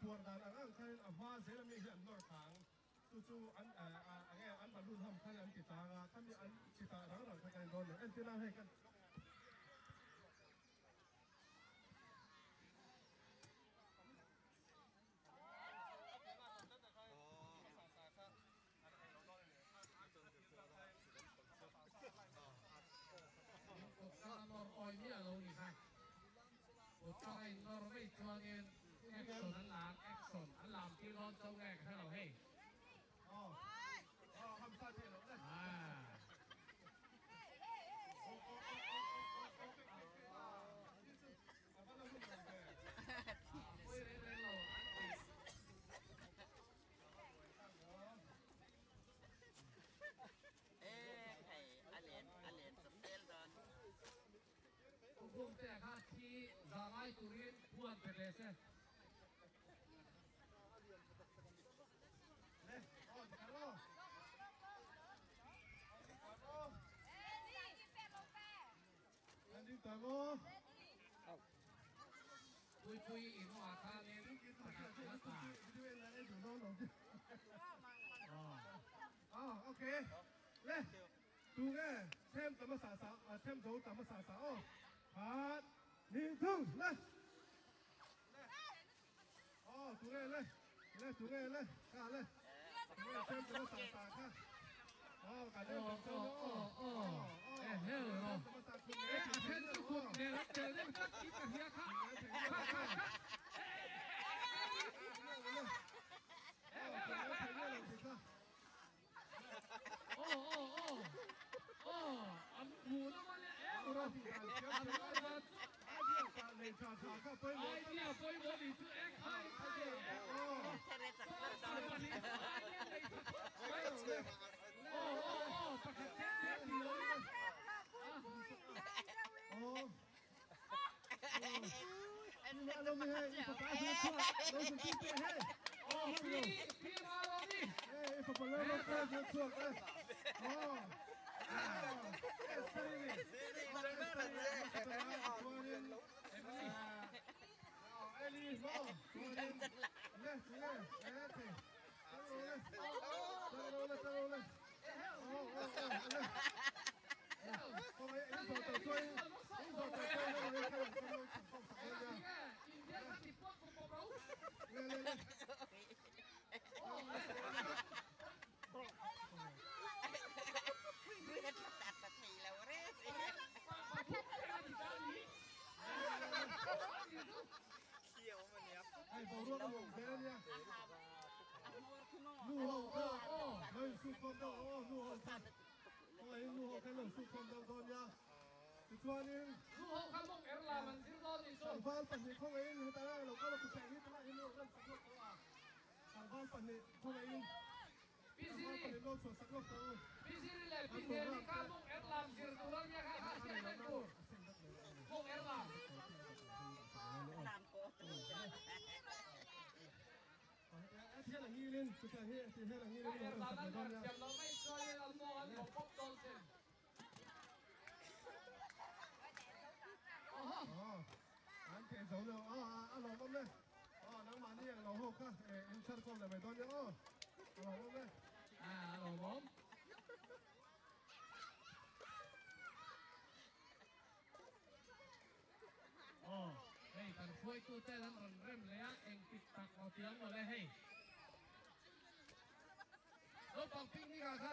puar dan ang ang khanin a hma zel ami hi an nawr thang. Chu chu an enge an balloon ham khan an ti tlang a, khami an chi tah rang rang kha kan dawn lo. Entir nan hei kan. Kut kha a nawr awi miah lo ni kha. Kut kha a innawr mai chuangin action an lam, action an lam tir dawn cho nge ka hre lo hei. Pawi reng reng lo an ti. Pu Bungtea kha thi za ngai turin huan pe ve se. Pui pui in awh khanin pakhat a tla. Ah, okay. Le, tu nge them tam a sa sa, them zo tam a sa sa aw. Khat, ni thung, le. Aw, tu nge le, le tu nge le, ka le. Tu nge them tam a sa sa kha. Aw, ka le tam zo aw. Aw, Eh, hell no. Eh, a then chu kut nen an tel deuh tlat in ka hria kha. Kha, kha, kha. Aw, aw, aw. Aw, an hmu na mawle eh ro. An nawr dan chu. Idea pawimawh ni chu eh khai khai eh. Saw pahnih chu idea nei tha khawp mai. Aw, aw, aw, pakhat then then ti lo in. Aw, pi, pi Malawmi. India kha ti puak pawp pawp ro. Nu ho kha mawng er lam an zir dawn nih chu. Pi Ziri, Pi Ziri leh Pi Hnemi kha mawng er lam zir tur a nia kha kha hriat reng tur. Mawng er lam. Mawng er dan an er thiam lo mai chuanin an mawng an bawk bawk dawn sin. A lawmawm. Aw, hei kan hruaitute an rawn rem leh a, engtik tak maw ti ang mawle hei. Naupang picnic ah khan.